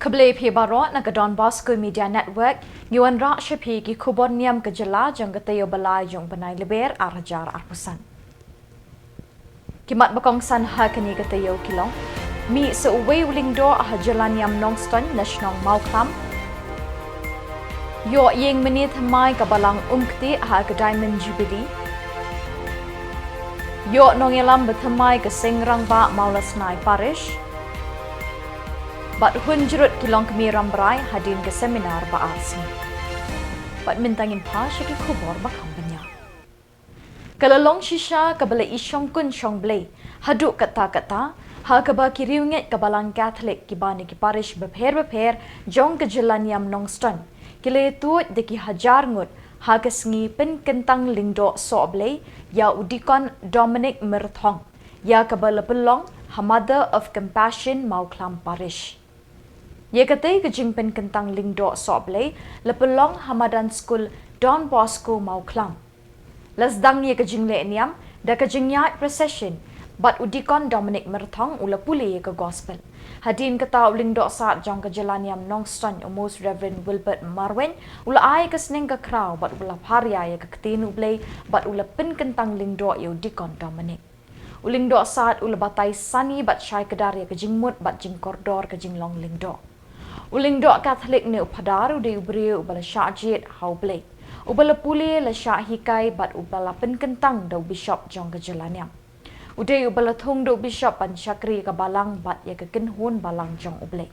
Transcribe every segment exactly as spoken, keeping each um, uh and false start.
Khublei phi baroh na ka Don Bosco Media Network, ngi wanrah sha phi ki khubor niam ka jylla jong ka taïew ba lai jong u bnai Lber ar hajar arphew san. Ki mat ba kongsan ha kane ka taïew ki long: Mih sa uwei u lyngdoh ha jylla niam Nongstoiñ na shnong Mawkhlam. Ïoh ïeng mane thymmai ka balang Umktieh ha ka Diamond Jubilee. Ïoh nongïalam ba thymmai ka seng rangbah Mawlasnai Parish. Bad hun jrut ki longkmie Rambrai hadien ka seminar ba ar sngi. Bad mynta ngin phai sha ki khubor ba kham bniah. Ka la long shisha kaba la i shongkun shongblei haduh katta katta, ha kaba ki riewngeit ka balang Katholik kiba na ki parish bapher bapher jong ka jylla niam Nongstoiñ ki la ïatuid da ki hajar ngut ha ka sngi pynkyntang lyngdoh sohblei ïa u Deacon Dominic Myrthong, ïa kaba la pynlong ha Mother of Compassion Mawkhlam Parish. Ïa katei ka jingpynkyntang lyngdoh sohblei la pynlong ha madan skul Don Bosco Mawkhlam. La sdang ïa ka jingleh niam da ka jingïaid procession, bad u Deacon Dominic Myrthong u la pule ïa ka gospel. Hadien kata, u lyngdoh sad jong ka jylla niam Nongstoiñ, u Most Reverend Wilbert Marwein, u la ai ka sneng ka khraw bad u la pharia ïa ka ktien U Blei bad u la pynkyntang lyngdoh ïa u Deacon Dominic. U lyngdoh sad u la batai sani bad shai kdar ïa ka jingmut bad jingkordor ka jinglong lyngdoh. U lyngdoh Katholik ne u phadar u dei u briew uba la shah jied ha U Blei, uba la pule, la shah hikai bad uba la pynkyntang da u bishop jong ka jylla niam. U dei uba la thung da u bishop ban shakri ïa ka balang bad ïa ka kynhun balang jong U Blei.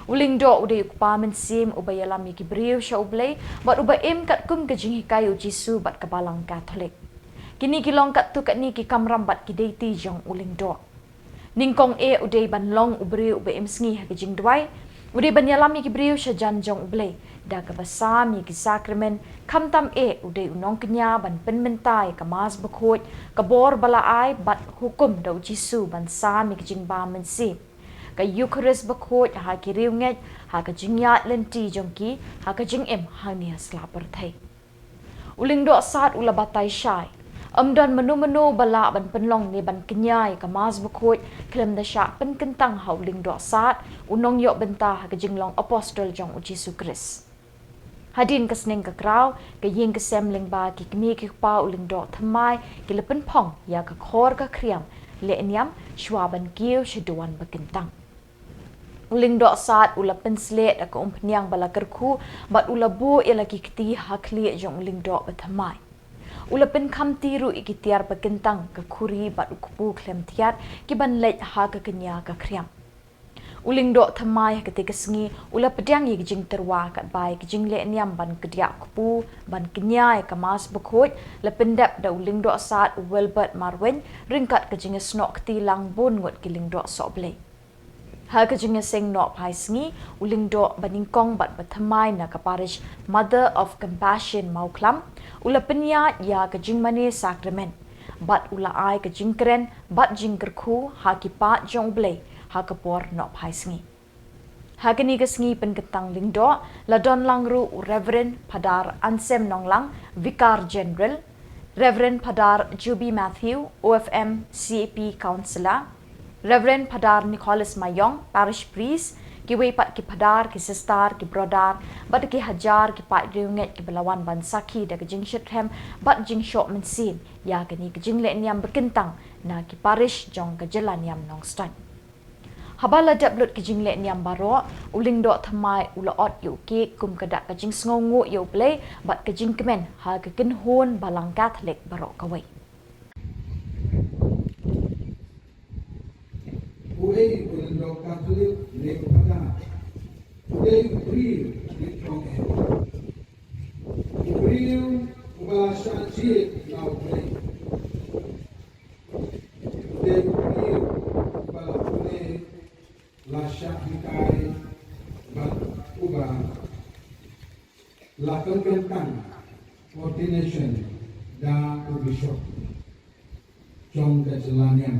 U lyngdoh u dei u kpa mynsiem uba ïalam ïa ki briew sha U Blei bad uba im katkum ka jinghikai U Jisu bad ka balang Katholik. Kine ki long katto katne ki kamram bad ki deiti jong u lyngdoh. Nyngkong eh u dei ban long u briew uba im sngi ha ka jingduwai. U dei ban ïalam ïa ki briew sha jan jong U Blei da kaba sam ïa ki sakramen, khamtam eh u dei u nongkñia ban pynmynta ïa ka Mass Bakhuid, ka bor ba la ai bad hukum da U Jisu ban sam ïa ka jingbam mynsiem, ka Eukharist Bakhuid ha ki riewngeit, ha ka jingïaid lynti jong ki, ha ka jingim hangne ha sla pyrthei. U lyngdoh sad u la batai shai: Ym don mano mano ba lah ban pynlong ne ban kñia ïa ka Mass Bakhuid khlem da shah pynkyntang ha u lyngdoh sad, u nongïoh bynta ha ka jinglong apostol jong U Jisu Khrist. Hadien ka sneng ka khraw, ka ïing ka sem lyngba ki kmie ki kpa u lyngdoh thymmai ki la pynphong ïa ka khor ka khriam leh niam shuwa ban kiew sha duwan ba kyntang. U lyngdoh sad u la pynshlei da ka umphniang ba la kyrkhu bad u la buh ïa la ki kti ha khlieh jong u lyngdoh ba thymmai. U la pynkhamti ruh ïa ki tiar ba kyntang, ka khuri bad u kpu khlem thiat ki ban leit ha ka kñia ka khriam. U lyngdoh thymmai ha katei ka sngi u la pdiang ïa ka jingtyrwa katba ïa ka jingleh niam ban kdiah kpu ban kñia ïa ka Mass Bakhuid la pyndep da u lyngdoh sad u Wilbert Marwein ryngkat ka jingïasnoh kti lang bun ngut ki lyngdoh sohblei. Ha ka jingïaseng noh phai sngi, u lyngdoh ba nyngkong bad ba thymmai na ka parish Mother of Compassion Mawkhlam, u la pynïaid ïa ka jingmane sakramen bad u la ai ka jingkren bad jingkyrkhu ha ki paid jong U Blei ha ka por noh phai sngi. Ha kane ka sngi pynkyntang lyngdoh la don lang ruh u Reverend Phadar Ansem Nonglang, Vicar General, Reverend Phadar Juby Matthew, O F M C A P Councillor, Reverend Phadar Nicholas Mayong, Parish Priest, kiwei pat ki phadar, ki sister, ki brother bad ki hajar ki paid riewngeit kiba la wan ban sakhi da ka jingshitrhem bad jingshoh mynsiem ïa kane ka jingleh niam ba kyntang na ki parish jong ka jylla niam Nongstoiñ. Haba la dep lut ki jingleh niam baroh, u lyngdoh thymmai u la ot ïa u kek kum ka dak ka jingsngewnguh ïa U Blei bad ka jingkmen ha ka kynhun balang Katholik baroh kawei. Uei u lyngdoh Katholik ne u phadar? U dei u briew, u dei u briew, u briew uba la shah jied na U Blei. U dei u briew uba la pule, la shah hikai bad uba la pynkyntang, ordination, da u bishop jong ka jylla niam.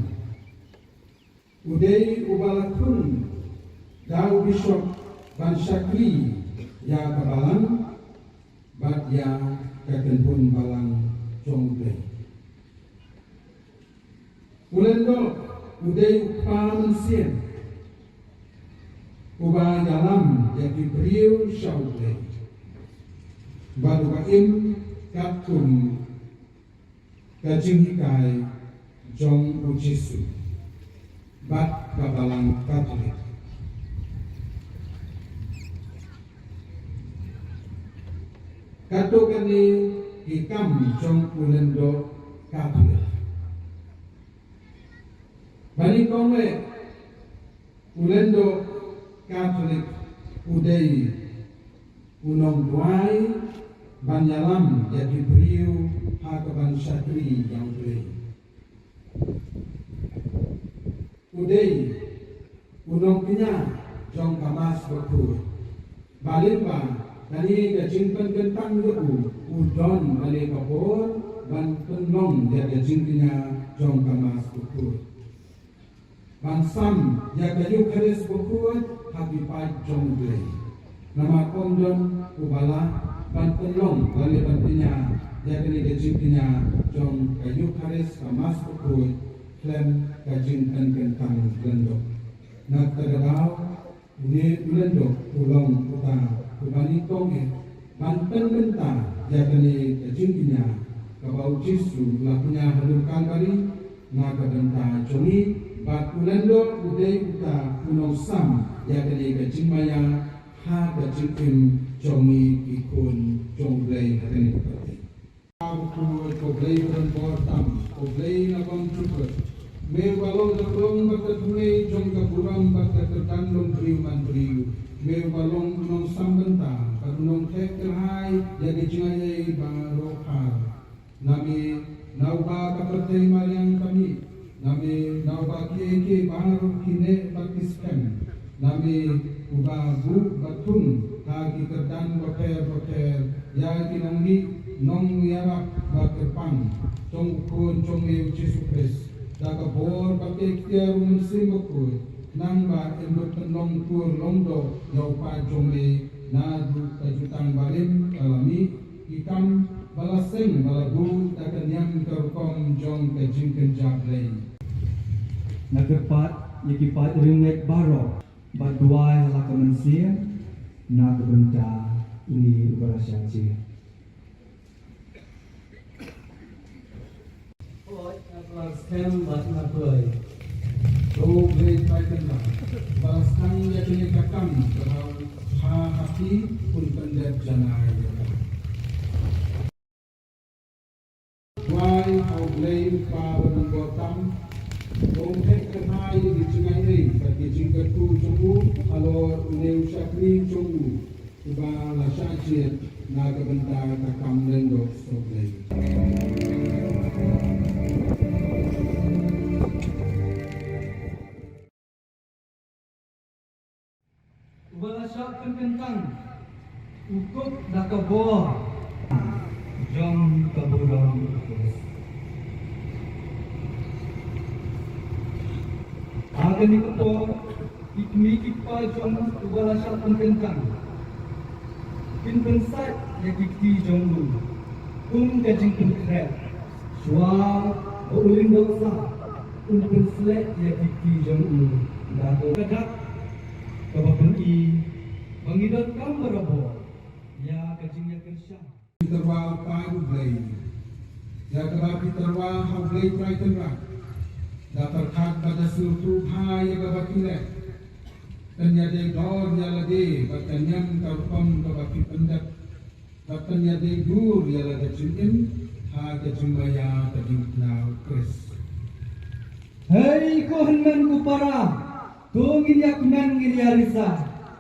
U dei uba la thung da u bishop ban shakri ïa ka balang bad ïa ka kynhun balang jong U Blei. U lyngdoh u dei u kpa mynsiem Uba ïalam ïa ki briew sha U Blei, bad uba im katkum ka jinghikai jong U Jisu bad ka Balang Katholik. Kato kane ki kam jong u lyngdoh Katholik. Ba nyngkong eh, u lyngdoh Katholik u dei u nongduwai ban ïalam ïa ki briew ha kaban shakri ïa U Blei. U dei u nongkñia jong ka Mass Bakhuid. Ba lyngba kane ka jingpynkyntang ïa u, u don kane ka bor ban pynlong ïa ka jingkñia jong ka Mass Bakhuid, ban sam ïa ka Eukharist Bakhuid ha ki paid jong U Blei. Namar ym don uba lah ban pynlong lane ban kñia ïa kane ka jingkñia jong ka Eukharist, ka Mass Bakhuid, khlem ka jingpynkyntang lyngdoh. Na kata ka daw, une u lyngdoh u long uta uba nyngkong eh ban pynbynta ïa kane ka jingkñia kaba U Jisu u la kñia ha Lum Kalbari na ka bynta jong ngi, bad u lyngdoh u dei uta u nongsam ïa kane ka jingmaïa ha ka jingim jong ngi ki khun jong U Blei ha kane ka pyrthei. Ko Blei ba don bor tam, ko Blei na bym jukut. Me uba long ka khlong bad ka tnga jong ka burom bad ka kyrdan longbriew manbriew. Me uba long u nongsam bynta bad u nongthep kyrhai ïa ki jingaiei baroh ar. Na me, na uba ka pyrthei mariang ka mih. Na me, na uba kiei kiei baroh ki neh bad ki skhem. Na me, uba buh bad thung ha ki kyrdan bapher bapher ïa ki nongmih nongïarap ba kyrpang jong u Khun jong me U Jisu Khrist, da ka bor bad ka iktiar U Mynsiem Bakhuid, khnang ba yn lut pynlong kur long doh ïa u paid jong me naduh ka jutang barim ka la mih, ki kam ba la seng ba la buh da ka niam ka rukom jong ka jingkynja Blei. Nga kyrpad ïa ki paid riewngeit baroh ban duwai ha la ka mynsiem na ka bynta une uba la shah jied. Hooid, nga kyrpad skhem bad nga duwai. Ko Blei Trai Kynrad, ba la sdang ïa kane ka kam, ba la ha ha phi, un pyndep janai ïa ka. Duwai ha U Blei U Kpa ba don bor tam, ba un thep kyrhai ïa ki jingaiei bad ki jingkyrkhu jong u halor une u shakri jong u, uba la shah jied na ka bynta ka kam lyngdoh sohblei. Uba la shah pynkyntang u kup da ka bor jong ka burom. Ha kane ka por, ki kmie ki kpa jong uba la shah pynkyntang kin pynsait ïa ki kti jong u kum ka jingpynkhreh, shuwa ba u lyngdoh sah un pynsleh ïa ki kti jong u da ka dak kaba pyni ba ngi donkam barabor ïa ka jingïakyrshan. Phi tyrwa, ko Blei, ïa kaba phi tyrwa ha U Blei Trai Kynrad, da pyrkhat bad da sngewthuh bha ïa kaba phi leh. Phin ïadei dor ïa lade bad ka niam ka rukom kaba phi pyndep, bad phin ïadei dur ïa la ka jingim ha ka jingmaïa ka jingkhlaw Khrist. Hei ko hynmen ko para, to ngin ïa kmen ngin ïa risa,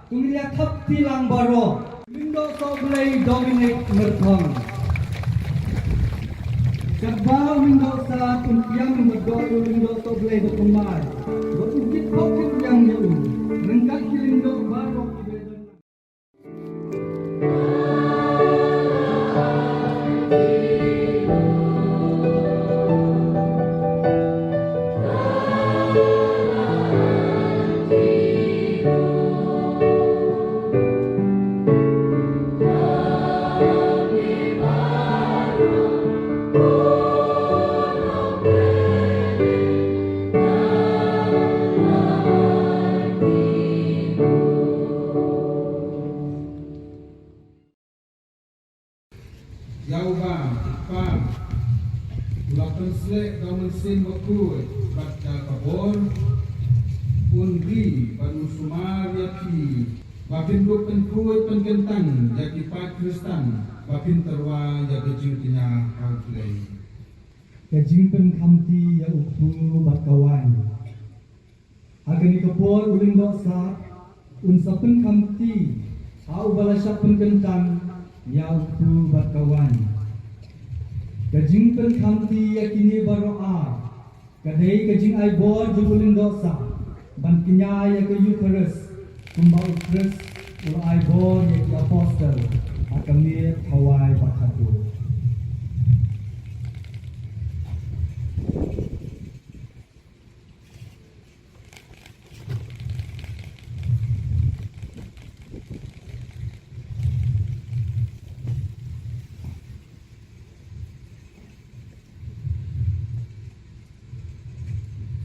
to ngin ïa thap ti lang baroh. Lyngdoh sohblei Dominic Myrthong. Katba u lyngdoh sah un ïam bad doh u lyngdoh sohblei ba kumar, ba u kit khop kit ïam ïa u ryngkat ki lyngdoh baroh kiba ïadon. Khuid bad ka bor un ri bad un sumar ïa phi ba phin dup pynkhuid pynkyntang ïa ki paid Khristan ba phin tyrwa ïa ka jingkñia ha U Blei. Ka jingpynkhamti ïa u kpu bad ka waiñ. Ha kane ka por u lyngdoh sap un sa pynkhamti ha uba la shah pynkyntang ïa u kpu bad ka waiñ. Ka jingpynkhamti ïa kine baroh ar ka dei ka jingai bor jong u lyngdoh sap ban kñia ïa ka Eukharist kumba u Khrist u la ai bor ïa ki apostol ha ka miet Hawai bad Hatu.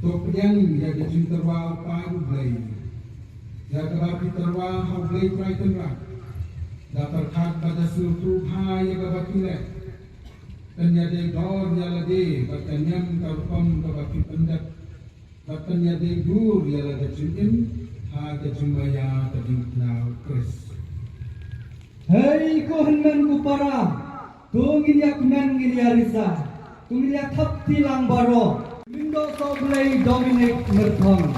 To pdiang ïa ka jingtyrwa u paid U Blei, ïa kaba phi tyrwa ha U Blei Trai Kynrad. Da pyrkhat bad da sngewthuh bha ïa kaba phi leh. Pynïadei dor ïa lade bad ka niam ka rukom kaba phi pyndep. Bad pynïadei dur ïa la ka jingim ha ka jingmaïa ka diengphna u Khrist. Hei ko hynmen ko para, to ngin ïa kmen ngin ïa risa, to ngin ïa thap kti lang baroh. Lyngdoh Sohblei Dominic Myrthong.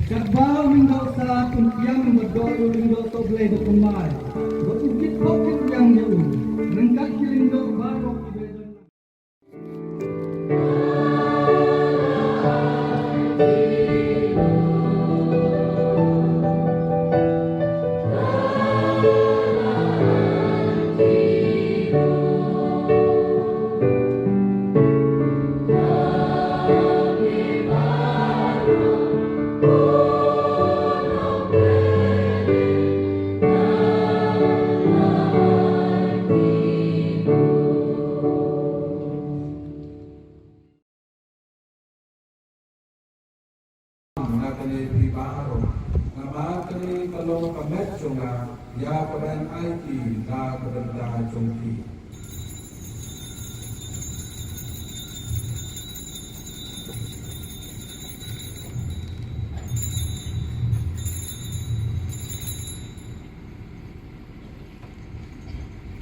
Katba u lyngdoh sap un pdiang bad doh ïa u lyngdoh Sohblei da thymmai bad u kitkhop kitpdiang ïa u ryngkat ki lyngdoh baroh kiba ïadon lang. Na kane phi baroh, namar kane ka long ka met jong nga, ïa kaban aiti na ka bynta jong phi.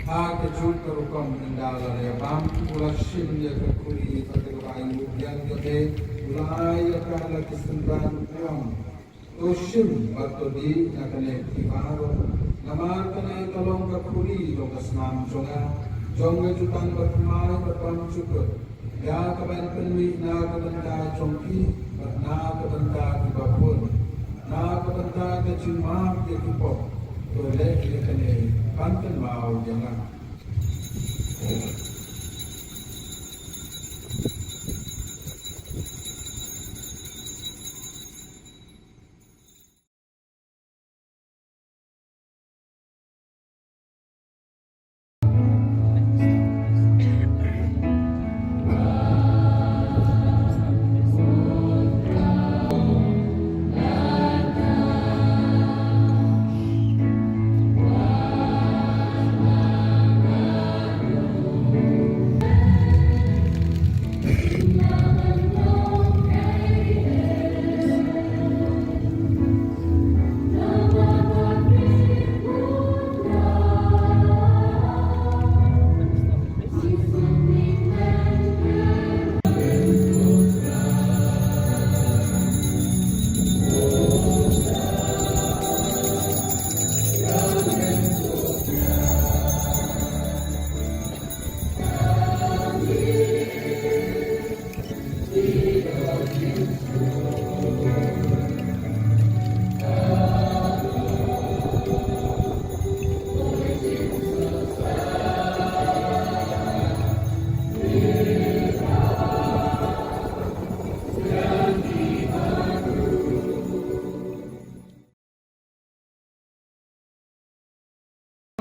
Ha kajuh ka rukom ynda la leh bam, u la shim ïa ka khuri bad kaba ainguh biang jong me, u la ai ïa ka ha la ki synran u ong. To shim bad to dih na kane phi baroh, namar kane ka long ka khuri jong ka snam jong nga, jong ka jutang bathymmai bad bymjukut. Ïa kaban pynmih na ka bynta jong phi bad na ka bynta kiba bun, na ka bynta ka jingmap ïa ki pop. To leh ïa kane ban kynmaw ïa nga.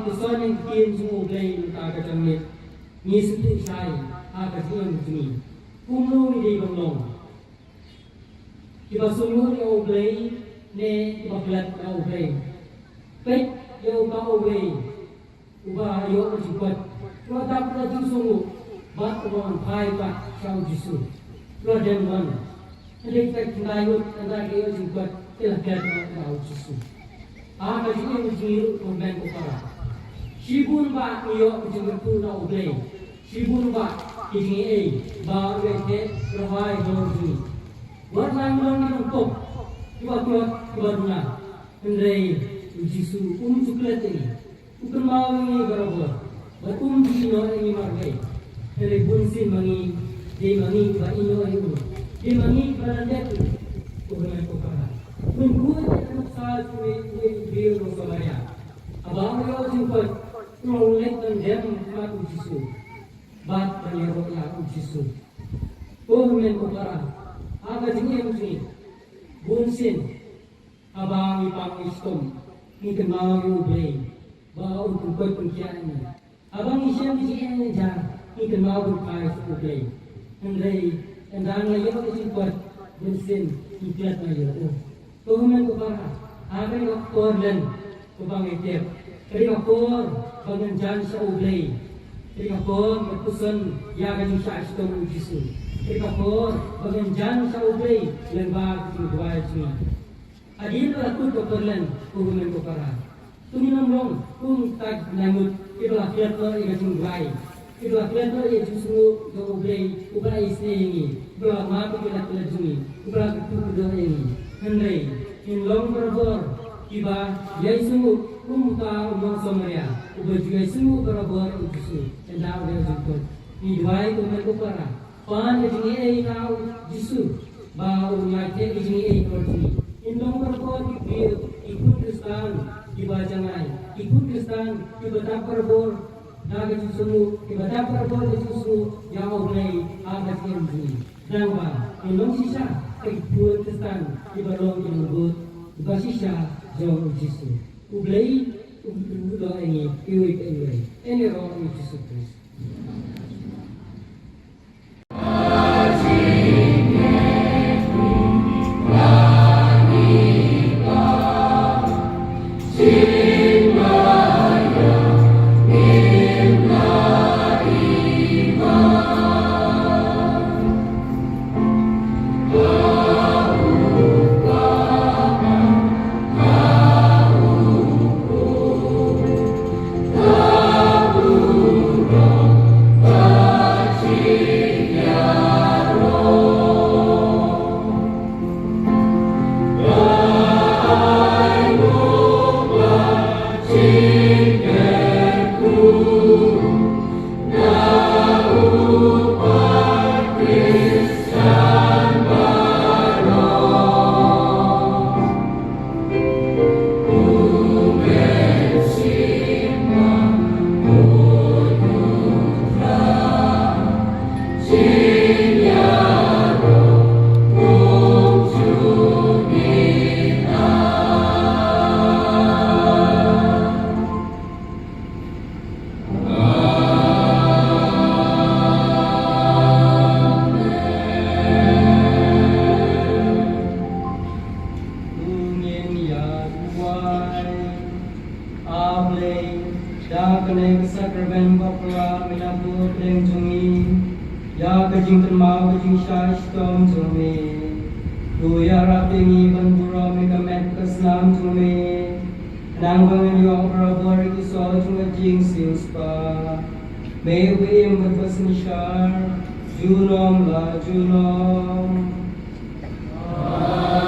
Ki son ki ktien jong U Blei mynta ka janmiet, ngi sngewthuh shai ha ka jingim jong ngi kumno ngi dei ban long. Kiba sngewthuh ïa U Blei ne kiba klet ïa U Blei. Peit ïa uta uwei uba ïoh ka jingkoit, uba dap da jingsngewthuh. Bad u wan phai pat sha u Jisu. U la dem wan. Hynrei ka khyndai ngut ynda ka ïoh jingkoit, ka la klet noh ïa u Jisu. Ha ka jingim jong ngi ruh, ko hynmen ko para, shibun ba ngi ïoh ka jingkyrkhu na U Blei. Shibun ba ki jingaiei ba u ïaid theh rwai halor jong ngi. Wat la ngi long ki nongpop, kiba klot, kiba duna, hynrei u Jisu um ju klet ïa ngi. U kynmaw ïa ngi barabor, bad um ju ïehnoh ïa ngi marwei. Hynrei bunsien ma ngi, dei ma ngi kiba ïehnoh ïa u, dei ma ngi kiba la leh ïa u. Ko hynmen ko para, pynkuh ïa ka nuksa jong uwei u briew nong Samaria, haba u ïoh jingkoit, u long leit ban dem ha khmat u Jisu bad ban ïaroh ïa u Jisu. Ko hynmen ko para, ha ka jingim jong ngi, bunsien haba ngi pang ngi shitom, ngi kynmaw ïa U Blei ba un pynkoit pynkhiah ïa ngi. Haba ngi shem ka jingeh jingjar, ngi kynmaw ban phai sha U Blei. Hynrei ynda ngi la ïoh ka jingkoit, bunsien ngi klet noh ïa u. Ko hynmen ko para, ha kane ka por lem, kaba ngi tip, ka dei ka por ba ngin jan sha U Blei. Ka dei ka por ba ngin puson ïa ka jingshah shitom U Jisu. Ka dei ka por ba ngin jan sha U Blei lyngba ka jingduwai jong ngi. Hadien ba la kut ka por lem, ko hynmen ko para, to ngin ym long kum kita ki khyndai ngut kiba la klet noh ïa ka jingduwai, kiba la klet noh ïa ka jingsngewnguh jong U Blei uba la isynei ïa ngi, uba la map ïa ki lad ki lad jong ngi, uba la kyrkhu kyrdoh ïa ngi. Hynrei ngin long barabor kiba ïai sngewthuh kum uta u nong Samaria uba ju ïai sngewthuh barabor ïa U Jisu ynda u la ïoh jingkoit. Ngi duwai, ko hynmen ko para, pan ka jingaiei na U Jisu ba un ïaid theh ka jingaiei halor jong ngi. Ngin long barabor ki briew, ki khun Khristan kiba jngai, ki khun Khristan kiba dap barabor da ka jingsngewnguh, kiba dap barabor da ka jingsngewnguh ïa U Blei ha ka jingim jong ngi. Khnang ba ngin long shisha ki khun Khristan kiba long ki nongbud kiba shisha jong U Jisu. U Blei un kyrkhu kyrdoh ïa ngi iwei pa iwei. Ïaroh ïa U Jisu Khrist. Ngin ïa duwai. A Blei, da kane ka sakramen bapla me la buh pdeng jong ngi ïa ka jingkynmaw ka jingshah shitom jong me. To ïarap ïa ngi ban burom ïa ka met ka snam jong me. Khnang ba ngin ïoh barabor ïa ki soh jong ka jingsiewspah. Me uba im bad ba synshar junom la junom. Amen.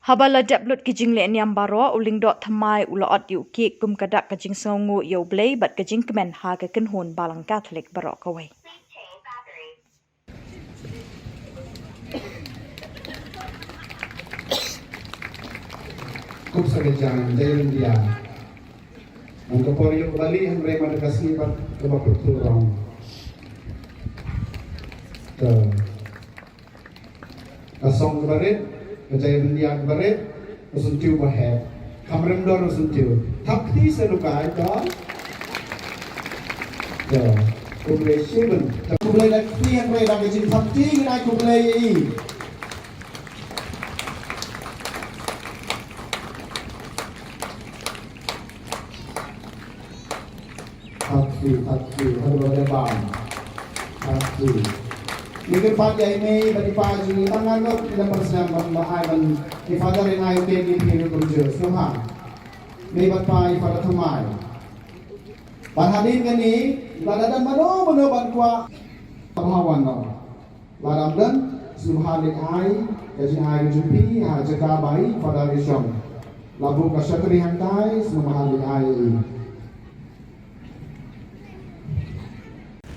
Haba la dep lut ki jingleh niam baroh, u Lyngdoh Thymmai u la ot ïa u cake kum ka dak ka jingsngewnguh ïa U Blei bad ka jingkmen ha ka kynhun Balang Katholik baroh kawei. Kup sa ka jaiñ, jaiñ India. Nang ka por ïoh ka bali, hynrei ma da ka sngi bad kaba pyrthuh rong. Ka song kaba rit, ka jaiñ India kaba rit, ka syntiew ba heh. Kham rem dor ka syntiew. Thap kti sa rukai ka. Ka. Khublei shibun. Khublei da kti, hynrei da ka jingthap kti ngin ai khublei ïa i. Thap kti, thap kti, haduh ba dei bam. Thap kti. Ngi kyrpad ïa i mei bad i pa jong ngi tang ngan ngut ïa la pyrsnam ban ba ai ban i Father in ai u te ngi phi ruh kumjuh. Sngewbha. Mei bad pa i Father Thymmai. Ban hadien kane, lada don mano mano ban kwah. Sngewbha wan noh. Lada ym don, sngewbha leit ai ka jingai ka jong phi ha jaka ba i Father i shong. La buh ka shatri hangtai, sngewbha leit ai.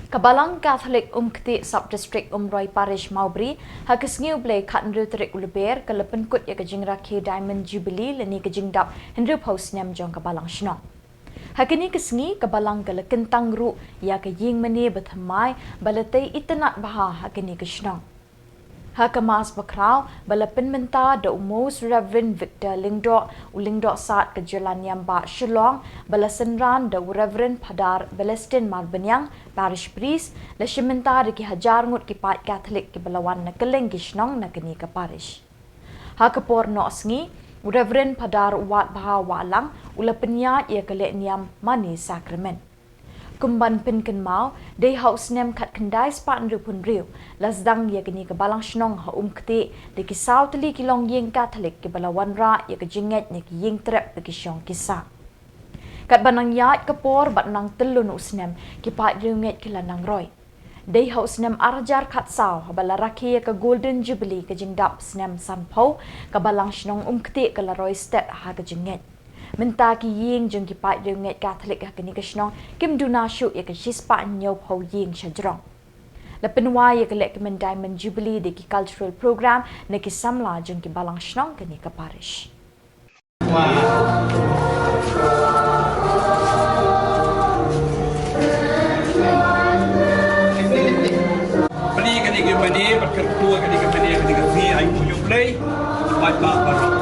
Ka Balang Katholik Umktieh Sub District Umroi Parish Mawbri, ha ka sngi U Blei khathynriew tarik u Lber, ka la pynkut ïa ka jingrakhe Diamond Jubilee lane ka jingdap hynriewphew snem jong ka Balang Shnong. Ha kane ka sngi ka Balang ka la kyntang ruh ïa ka ïing mane ba thymmai ba la tei itynnad bha ha kane ka shnong. Ha ka Mass bakhraw ba la pynmynta da u Most Reverend Victor Lyngdoh, u Lyngdoh Sad ka Jylla Niam Bah Shillong, ba la synran da u Reverend Phadar Balestin Marbaniang, Parish Priest, la shim bynta da ki hajar ngut ki paid Katholik kiba la wan na kylleng ki shnong na kane ka parish. Ha ka por noh sngi, u Reverend Phadar Watbha Wahlang u la pynïaid ïa ka lehniam mane sakramen. Kum ban pynkynmaw, dei ha u snem khatkhyndai spah hynriewphew hynriew la sdang ïa kane ka Balang Shnong ha Umktieh da ki saw tylli ki longïing Katholik kiba la wanrah ïa ka jingngeit na ki ïing trep ba ki shong ki sah. Katba nang ïaid ka por bad nang tyllun u snem, ki paid riewngeit ki la nang roi. Dei ha u snem ar hajar khatsaw haba la rakhe ïa ka Golden Jubilee, ka jingdap snem sanphew, ka Balang Shnong Umktieh ka la roi stet ha ka jingngeit. Mynta ki ïing jong ki paid riewngeit Katholik ha kane ka shnong kim duna shuh ïa ka shispah hynñiewphew ïing shajrong. La pynwai ïa ka lehkmen Diamond Jubilee da ki cultural program na ki samla jong ki Balang Shnong kane ka parish. Beli kane ka mane, bad kyrkhu kane ka mane, kane ka sngi, ai nguh ïa U Blei, bad bad baroh.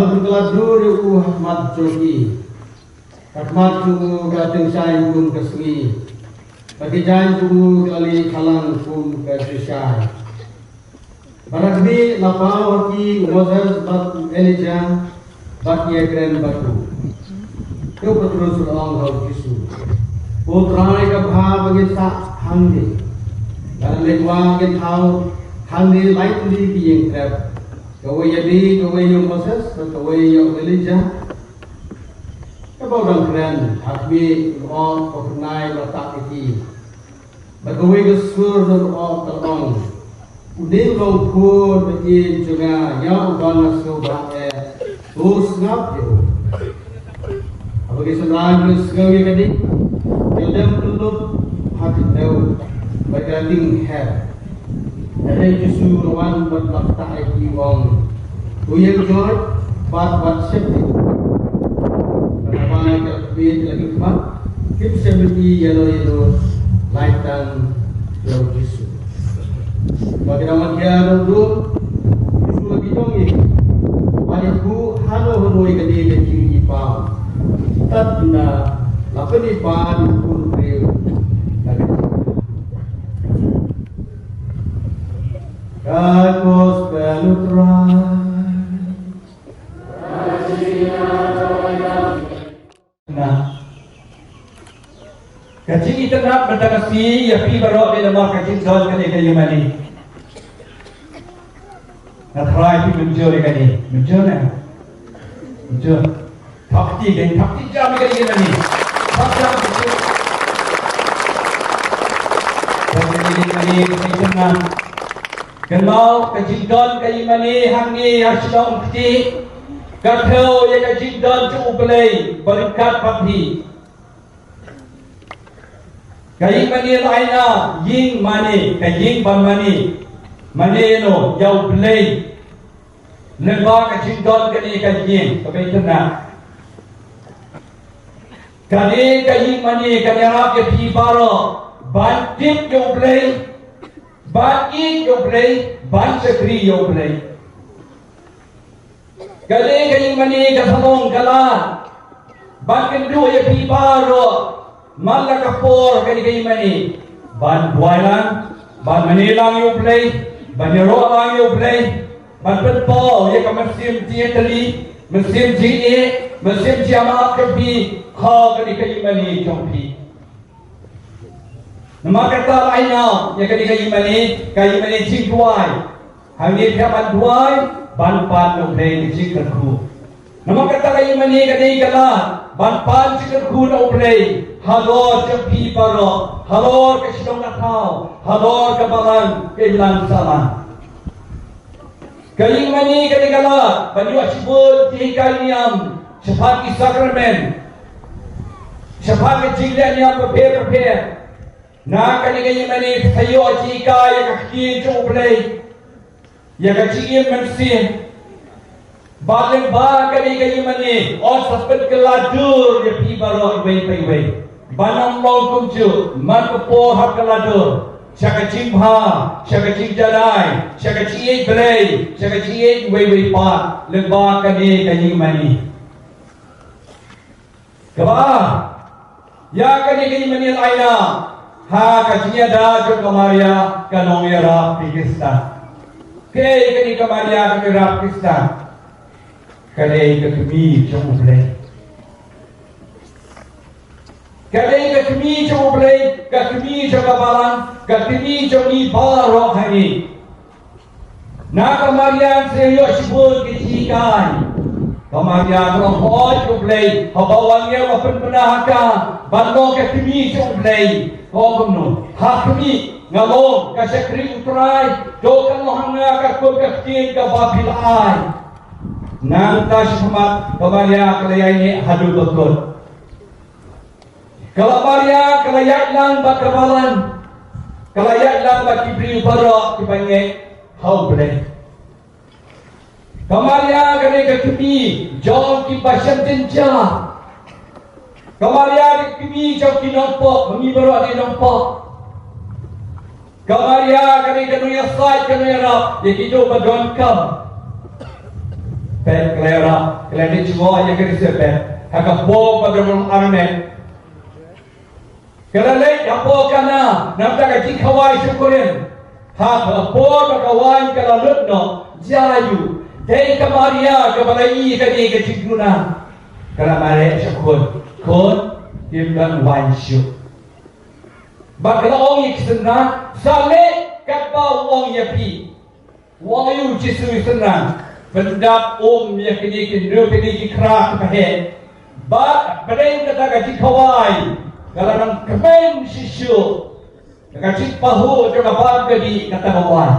Ka la dur ïa u ha khmat jong ki. Ka khmat jong u ka la tyngshaiñ kum ka sngi, bad ki jaiñ jong u ki la lih khalang kum ka jrishai. Bad ha khmih, la paw ha ki u Moses bad u Elijah, bad ki ïakren bad u. Te u Petrus u la ong ha u Jisu, Ko Trai, ka bha ba ngin sah hangne. Lada leit wah, ngin thaw hangne lai tylli ki ïing trep, kawei ïa me, kawei ïa u Moses, bad kawei ïa u Elijah. Haba u dang kren, ha khmih, u lyoh ka phyrnai u la tap ïa ki. Bad kawei ka sur u lyoh ka la ong, Une u long u Khun ba ïeit jong nga, ïa uba nga sngewbha eh, to sngap ïa u. Haba ki synran ki la sngew ïa kane, ki la dem kyllup ha khyndew bad ki la tieng her. Hynrei u Jisu u la wan bad u la ktah ïa ki, u ong, To ïeng joit bad wat sheptieng. Bad haba ki la khmih, ki la khmih khmat, kim shym ïohi ïano ïano, lait tang ïa u Jisu. Haba ki dang wan hiar ruh, u Jisu u la kynjong ïa ki, bad u la ïathuh hano hano ïa kane ka jingïohipaw. Tad hynda la pynïaid ïa u Khun Briew. Ka Gospel u Trai. Na ka jingitynnad mynta ka sngi ïa phi baroh, namar ka jingdon kane ka ïing mane. Nga tharai phi mynjur ïa kane, mynjur na? Mynjur. Thap kti, thap kti jam ïa kane ka ïing mane. Thap jam. Ka ïing mane ka jingdon ka ïing mane hangne ha shnong Kti ka thew ïa ka jingdon jong U Blei ba ryngkat bad phi. Ka ïing mane la ai na, ïing mane, ka ïing ban mane. Mane no ïa U Blei. Lyngba ka jingdon kane ka ïing, ka bai tynna. Kane ka ïing mane kan ïarap ïa phi baroh ban tip ïa U Blei, ban ïeit ïa U Blei, ban shakri ïa U Blei. Kane ka ïing mane ka sa long ka lad ban kynduh ïa phi baroh man la ka por kane ka ïing mane ban duwai lang, ban mane lang ïa U Blei, ban ïaroh lang ïa U Blei, ban pynpaw ïa ka mynsiem jingïatylli, mynsiem jingïeit, mynsiem jingïamap jong phi ha kane ka ïing mane jong phi. Namar kata la ai na ïa kane ka ïing mane, ka ïing mane jingduwai. Hangne phi hap ban duwai ban pan na U Blei ka jingkyrkhu. Namar kata ka ïing mane ka dei ka lad ban pan jingkyrkhu na U Blei halor jong phi baroh, halor ka shnong ka thaw, halor ka balang ka imlang sahlang. Ka ïing mane ka dei ka lad ban ïoh shibun ki hikai niam shaphang ki sakramen, shaphang ka jingleh niam bapher bapher. Na kane ka ïing mane phi sa ïoh jinghikai ïa ka ktien jong U Blei, ïa ka jingim mynsiem. Bad lyngba kane ka ïing mane yn sa pynkylla dur ïa phi baroh iwei pa iwei. Ban ym long kumjuh, man ka por hap kylla dur sha ka jingbha, sha ka jingjanai, sha ka jingïeit Blei, sha ka jingïeit iwei iwei pat lyngba kane ka ïing mane. Kaba ïa kane ka ïing mane la ai na ha ka jingïada jong ka Maria ka nongïarap Khristan. Kaei kane ka Maria ka nongïarap Khristan? Ka dei ka kmie jong U Blei. Ka dei ka kmie jong U Blei, ka kmie jong ka balang, ka kmie jong ngi baroh hangne. Na ka Maria yn sa ïoh shibun ki jinghikai. Ka Maria ka la ong, hooid U Blei, haba u angel u la pynbna ha ka ban long ka kmie jong U Blei, ka ong kumno? Ha khmih, nga long ka shakri U Trai, to kan long ha nga katkum ka ktien kaba phi la ai. Nangta shakhmat ka Maria ka la ïaineh haduh ba kut. Ka la Maria ka la ïaid lang bad ka balang, ka la ïaid lang bad ki briew baroh kiba ngeit ha U Blei. Ka Maria ka dei ka kmie jong kiba shem jynjar. Ka Maria ka dei ka kmie jong ki nongpop, ma ngi baroh ngi nongpop. Ka Maria ka dei ka nongïasaid, ka nongïarap ïa kito ba donkam. Peit, ka la ïarap, ka la leit jngoh ïa ka Elisabet ha ka por ba ka dang armet. Ka la leit hapoh Kana namar ka jingkhawai sha u Korinth. Ha ka por ba ka waiñ ka la lut noh, ïa u, dei ka Maria kaba la ïoh ïa kane ka jingduna. Ka la mareh sha khun, khun, phim don waiñ shuh. Bad ka la ong ïa ki synran, sa leh katba u ong ïa phi. U ong ïa u Jisu, i synran, pyndap um ïa kine ki, ïa kine ki khra kiba heh. Bad pdeng kata ka jingkhawai, ka la nang kmen shisha da ka jingpahuh jong ka bam ka dih kata ka waiñ.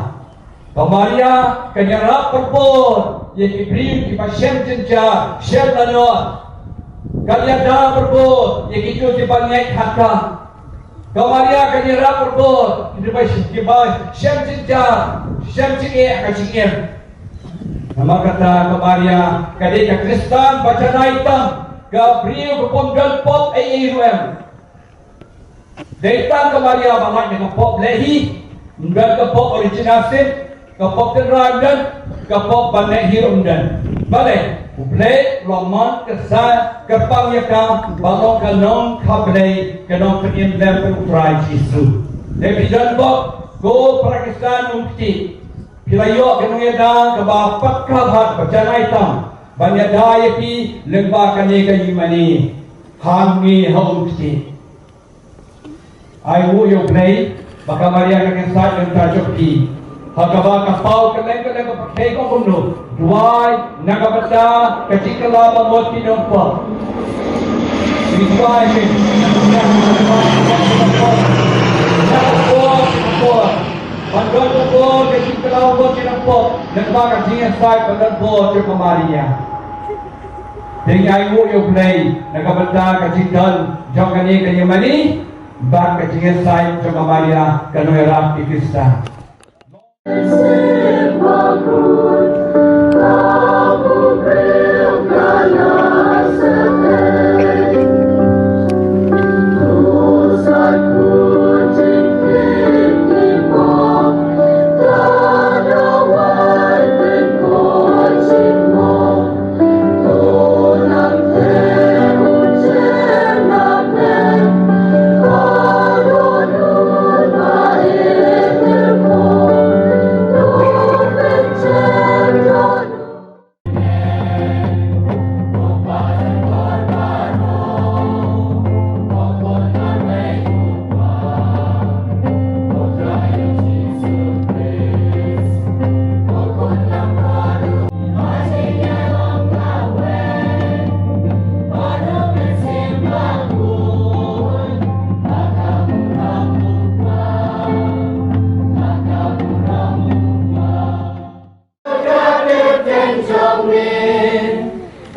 Ka Maria kan ïarap pynbor ïa ki briew kiba shem jynjar, shem lanot. Kan ïada pynbor ïa kito kiba ngeit ha ka. Ka Maria kan ïarap pynbor ïa kiba, kiba shem jynjar, shem jingeh ha ka jingim. Namar kata ka Maria ka dei ka Khristan ba janai tam, ka briew ba ym don pop ei ei ruh em. Dei tang ka Maria ba lait na ka pop lehhi, ym don ka pop original sin, ka pop tynrai ym don, ka pop ban lehhi ruh ym don. Balei? U Blei u la man ka sa kyrpang ïa ka ba long ka nongkha Blei, ka nongpynim lem bad u Trai Jisu. Dei phi don pop, ko para Khristan um kti. Phi la ïoh ka nongïada kaba paka bha, ba janai tam ban ïada ïa phi lyngba kane ka ïingmane. Hangne ha um kti. Ai nguh ïa U Blei ba ka Maria ka kyntait ïa ka jong phi. Ha kaba ka paw kylleng kylleng ka pyrthei ka ong kumno: Duwai na ka bynta ka jingkylla bamut ki nongpop. Ngi duwai phi na ka bynta ka jingkylla bamut ki nongpop. Ban don ka bor ka jingkylla bamut ki nongpop lyngba ka jingïasaid ban don bor jong ka Maria. Te ngi ai nguh ïa U Blei na ka bynta ka jingdon jong kane ka ïingmane bad ka jingïasaid jong ka Maria ka nongïarap ki Khristan.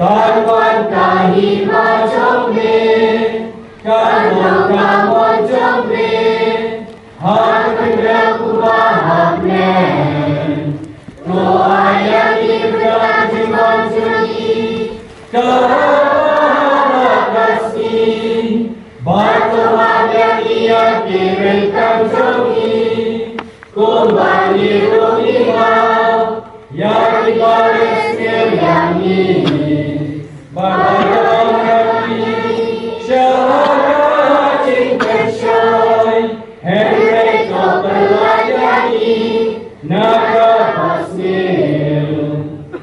Ka wan ka hima jong me, ka long ka mon jong me, ha ka kynrad uba ha bneng. To ai ïa ngi bynta jingwan jong ngi, ka la ka sngi, bad to ai ïa ngi ïa ki ryngkat jong ngi. Kumba ngi ruh ngi ïa ki baris ngi ïa ngi. Ba ka ïa ngi sha ka jingpynshoi. Hynrei to pynlait ïa ngi na ka basniew.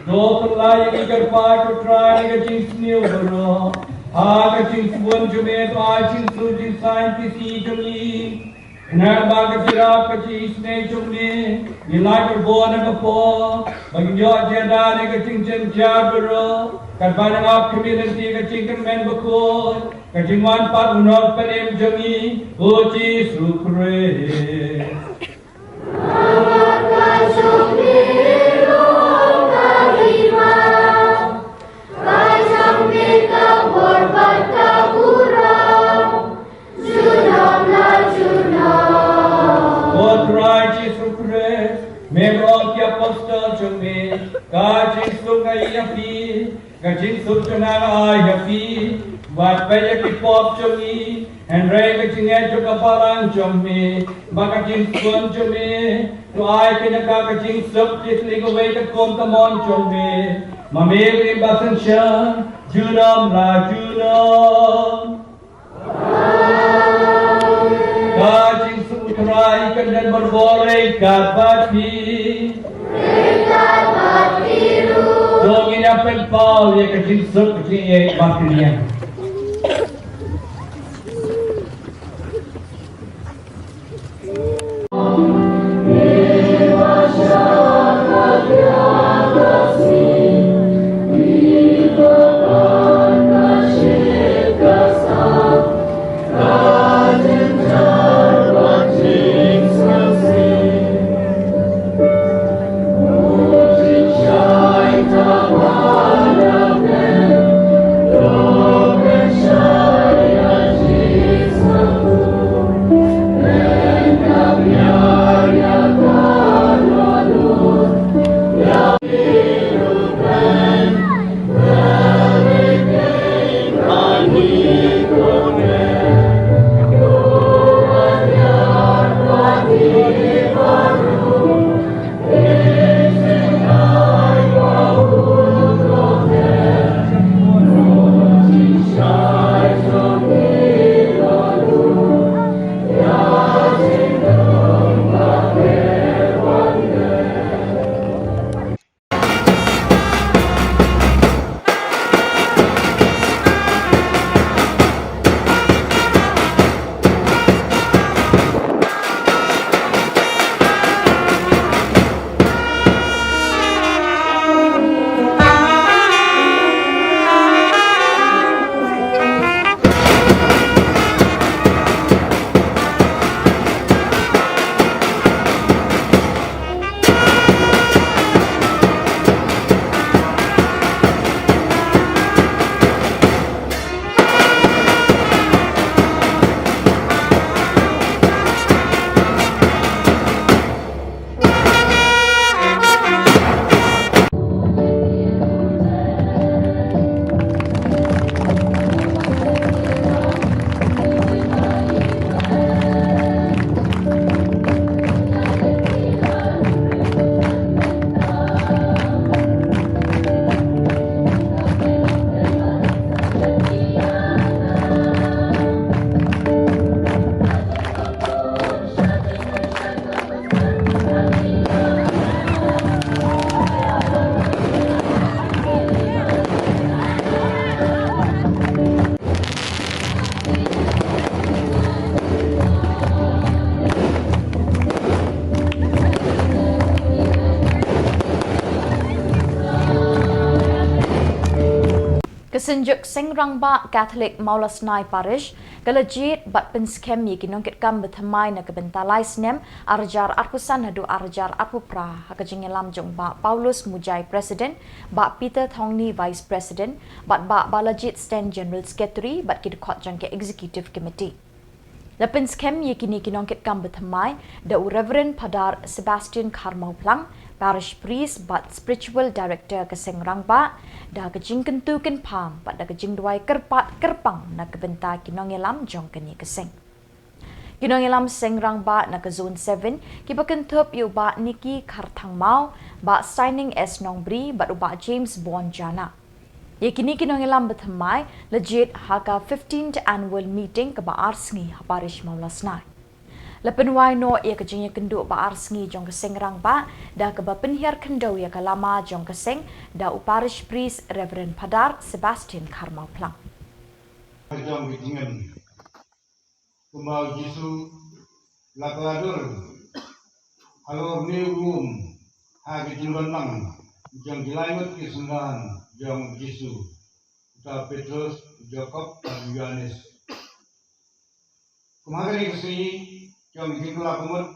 To pynlait ïa ngi kyrpad ko Trai na ka jingsniew baroh. Ha ka jingsbun jong me to ai jingsuk jingsaiñ ki sngi jong ngi. Khnang ba ka jingïarap ka jingisynei jong me, ngi lait bor na ka por, ba ngin ïoh jingïada na ka jingjynjar baroh, katba ngi ap khmih lynti ka jingkyrmen bakhuid, ka jingwan pat u Nongpynim jong ngi, U Jisu Khrist. Ka jong me ka bor bad ka burom, junom la junom. Ko Trai Jisu Khrist, me ong ki apostol jong me, ka jingsuk nga ai ïa phi, ka jingsuk jong nga nga ai ïa phi, wat peit ïa ki pop jong ngi, hynrei ka jingngeit jong ka balang jong me, bad ka jingsuk jong me, to ai kane ka, ka jingsuk ki tling kawei katkum ka mon jong me. Ma Mary ba synshar junom la junom. Ka jingsuk U Trai kan don bor bor ryngkat bad phi. Ryngkat bad phi ruh. To ngin ïa pynpaw ïa ka jingsuk ka jingïeit bad ka jingïeit. Ka Synjuk Seng Rangbah Katholik Mawlasnai Parish ka la jied bad pynskhem ïa ki nongkitkam bathymmai na ka bynta lai snem ar hajar arphew san haduh ar hajar arphew phra ha ka jingïalam jong Bah Paulus Mujai, President, Bah Peter Thongni, Vice President, bad Bah Balajied Sten, General Secretary, bad ki dkhot jong ka Executive Committee. La pynskhem ïa kine ki nongkitkam bathymmai da u Reverend Phadar Sebastian Kharmawphlang, Parish Priest bad Spiritual Director ka Seng Rangbah, da ka jingkyntu kynpham bad da ka jingduwai kyrpad kyrpang na ka bynta ki nongïalam jong kane ka seng. Ki nongïalam Seng Rangbah na ka Zone seven kiba kynthup ïa u Bah Nicky Kharthangmaw, Bah Steining S Nongbri bad u Bah James Bonjana. Ïa kine ki nongïalam bathymmai la jied ha ka fifteenth Annual Meeting kaba ar sngi ha Parish Mawlasnai. La pynwai noh ïa ka jingïakynduh ba ar sngi jong ka Seng Rangbah da kaba pynhiar khyndew ïa ka lama jong ka seng da u Parish Priest Reverend Phadar Sebastian Kharmawphlang. Jong ka jingim. Kumba U Jisu la kylla dur halor une u lum ha ka jinglong lang jong ki lai ngut ki synran jong U Jisu, uta u Petros, u Jakob bad u Ïoannis. Kum ha kane ka sngi jong ka jingkylla ka mut,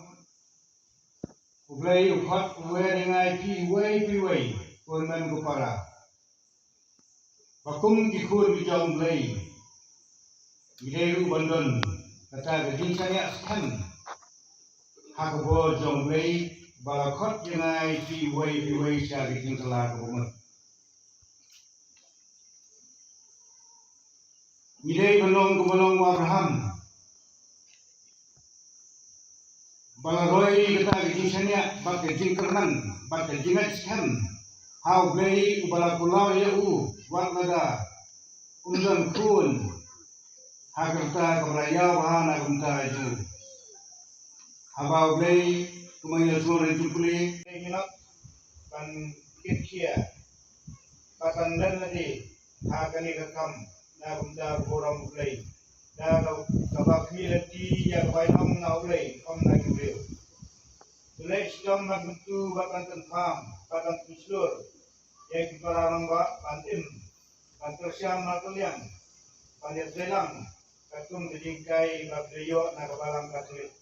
U Blei u khot u wer ïa ngi ïa phi iwei pa iwei, ko hynmen ko para. Ba kum ki khun ki jong U Blei, ngi dei ruh ban don kata ka jingshaniah skhem ha ka bor jong U Blei, ba la khot ïa ngi ïa phi iwei pa iwei sha ka jingkylla kaba mut. Ngi dei ban long kumba long u Abraham, ba la roi ïa kata ka jingshaniah bad ka jingkyrmen bad ka jingngeit skhem ha U Blei uba la kular ïa u wat lada um don khun ha ka rta kaba la ïaw bha na ka bynta jong u. Haba U Blei kum u ïasngew ïa u Blei, ngi lah ban kit khia bad ban len lade ha kane ka kam na ka bynta ka burom U Blei. Da kaba khmih lynti ïa ka bainong na U Blei ym na ki briew. To leh shitom ban kyntu bad ban kynpham bad ban pynshlur ïa ki para rangbah ban im, ban kyrshan markylliang, ban ïatreilang katkum ka jinghikai ba phi la ïoh na ka Balang Katholik.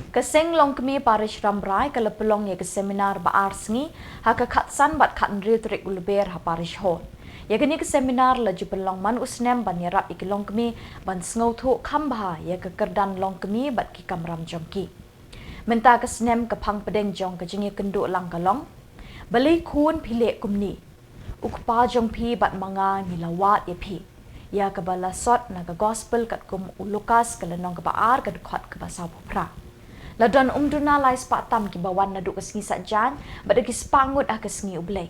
Ka seng longkmie parish Rambrai ka la pynlong ïa ka seminar ba ar sngi ha ka khatsan bad khathynriew tarik u Lber ha parish hall. Ïa kane ka seminar la ju pynlong man u snem ban ïarap ïa ki longkmie ban sngewthuh kham bha ïa ka kyrdan longkmie bad ki kamram jong ki. Mynta ka snem ka phang pdeng jong ka jingïakynduh lang ka long: Balei khun phi leh kumne? U kpa jong phi bad ma nga ngi la wad ïa phi. Ïa kaba la sot na ka gospel katkum u Lukas ka lynnong kaba ar ka dkhot kaba sawphew phra. La don ym duna lai spah tam kiba wan naduh ka sngi Saitjaiñ bad da ki spah ngut ha ka sngi U Blei.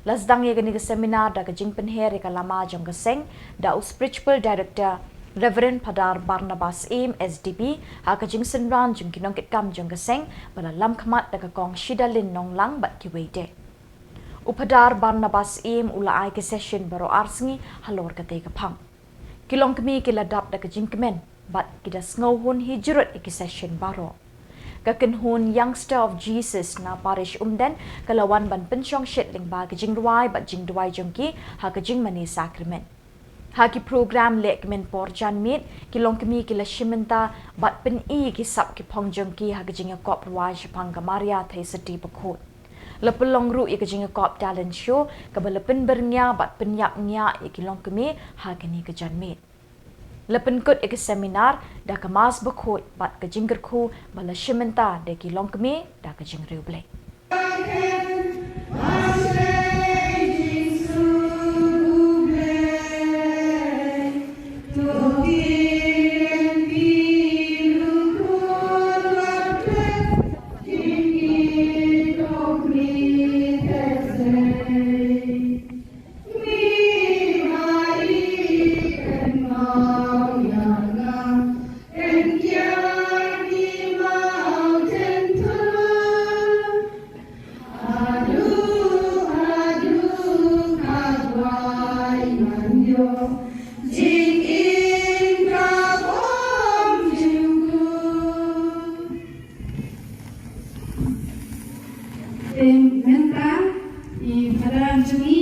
La sdang ïa kane ka seminar da ka jingpynher ïa ka lama jong ka seng da u Spiritual Director Reverend Phadar Barnabas Syiem S D B ha ka jingsynran jong ki nongkitkam jong ka seng ba la lam khmat da ka Kong Shidalin Nonglang bad kiwei de. U Phadar Barnabas Syiem u la ai ki session baroh ar sngi halor katei ka phang. Ki longkmie ki la dap da ka jingkmen bad ki da sngewhun hi jrut ïa ki session baroh. Ka kynhun Youngster of Jesus na Parish Umden ka la wan ban pynshong shit lyngba ka jingrwai bad jingduwai jong ki ha ka jingmane sakramen. Ha ki program leh kmen por janmiet, ki longkmie ki la shim bynta bad pyni ki sap ki phong jong ki ha ka jingïakop rwai shaphang ka Maria Theisotti Bakhuid. La pynlong ruh ïa ka jingïakop talent show kaba la pynbyrngia bad pynïap ngiah ïa ki longkmie ha kane ka janmiet. La pynkut ïa ka seminar da ka Mass Bakhuid bad ka jingkyrkhu ba la shim bynta da ki longkmie da ka jingriewblei. Te mynta i Phadar jong ngi,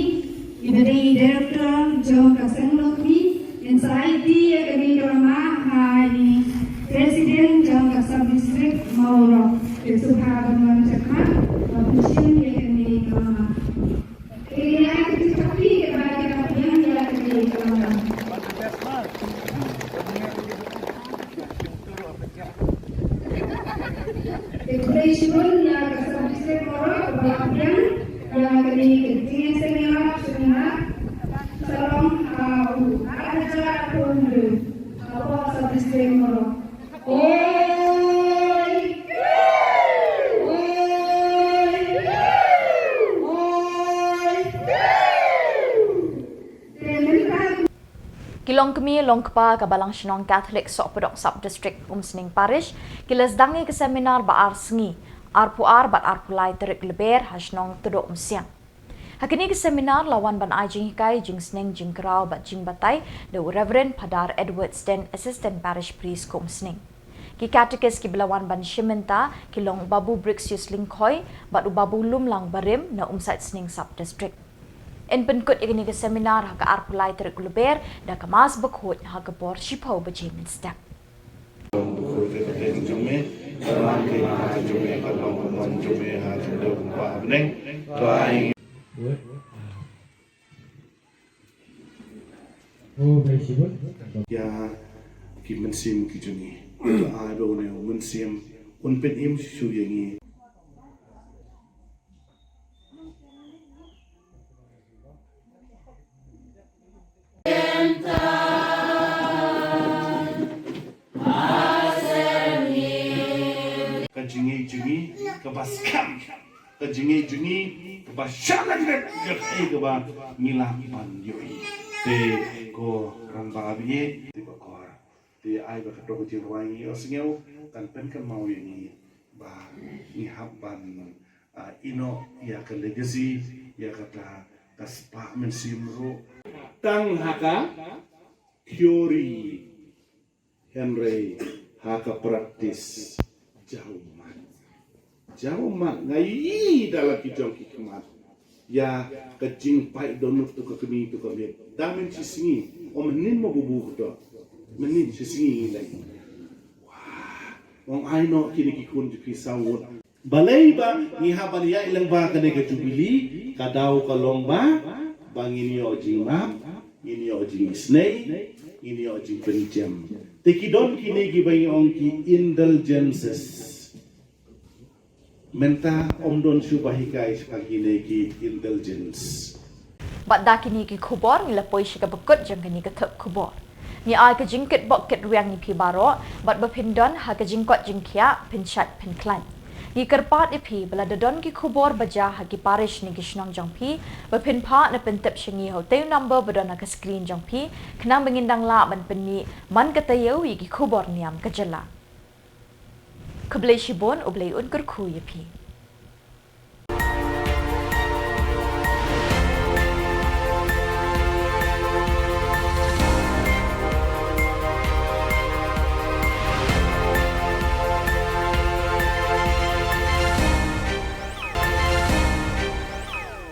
i ba dei i Director jong ka Seng Longkmie, in sa ai kti ïa kane ka lama ha i President jong ka Sub District Mawroh, i Subha Bamon Chakma, ba pynshim ïa kane ka lama. Ïa kane ka kti kaba ki la pdiang ïa kane ka lama. Te khublei shibun ïa ka Sub District Mawroh kaba la pdiang ïa kane ka jingïaseng ïarap sha ngi ha Shillong ha u ar hajar arphew hynriew hapoh Sub District Mawroh. Oi! Oi! Oi! Te mynta Ki longkmie longkpa ka Balang Shnong Catholic Sohpdok Sub District Umsning Parish ki la sdang ïa ka seminar ba ar sngi, arphew ar bad arphew lai tarik Lber ha shnong Tuduh Umsiang. Ha kane ka seminar la wan ban ai jinghikai, jingsneng, jingkraw bad jingbatai da u Reverend Phadar Edward Sten, Assistant Parish Priest ka Umsning. Ki katekis kiba la wan ban shim bynta ki long u Babu Brixius Lyngkhoi bad u Babu Lumlang Barim na Umsaitsning Sub District. Yn pynkut ïa kane ka seminar ha ka arphew lai tarik Lber da ka Mass Bakhuid ha ka por shiphew baje mynstep. Ïa ki mynsiem ki jong ngi. Ai ba une u mynsiem un pynim shuh shuh ïa ngi. Ka jingngeit jong ngi kaba skhem, ka jingngeit jong ngi kaba shah lyndet ïa kaei kaba ngi lah ban ïohi. Te ko rangbah ba ïeit, te bakor. Te ai ba kato ka jingrwai ngi ïohsngew kan pynkynmaw ïa ngi ba ngi hap ban, ah, ïehnoh ïa ka legacy, ïa kata ka spah mynsiem ruh. Tang ha ka theory, hynrei ha ka practice jaw mat. Jaw mat, nga ïohi da la ki jong ki khmat ïa ka jingpait dohnud to ka kmie to ka miet. Da mynta shi sngi, ym hynnin mo bubu kto. Mynnin shi sngi ngi leit. Wah, ong ai noh kine ki khun jong phi saw ngut. Balei ba ngi hap ban ïaid lyngba kane ka jubili, ka daw ka long ba Ba ngin ïoh jingmap, ngin ïoh jingisynei, ngin ïoh jingpynjem. Te ki don kine kiba ngi ong ki indulgences. Mynta ym don shuh ba hikai sha kine ki indulgence. Bad da kine ki khubor ngi la poi sha kaba kut jong kane ka thep khubor. Ngi ai ka jingkitbok kitrwiang ïa phi baroh bad ba phin don ha ka jingkoit jingkhiah, phin shait phin khlaiñ. Ngi kyrpad ïa phi ba lada don ki khubor ba jia ha ki parish ne ki shnong jong phi, ba phin phah ne pyntip sha ngi ha utei u number ba don ha ka screen jong phi, khnang ba ngin dang lah ban pynmih man ka taïew ïa ki khubor niam ka jylla. Khublei shibun, U Blei un kyrkhu ïa phi.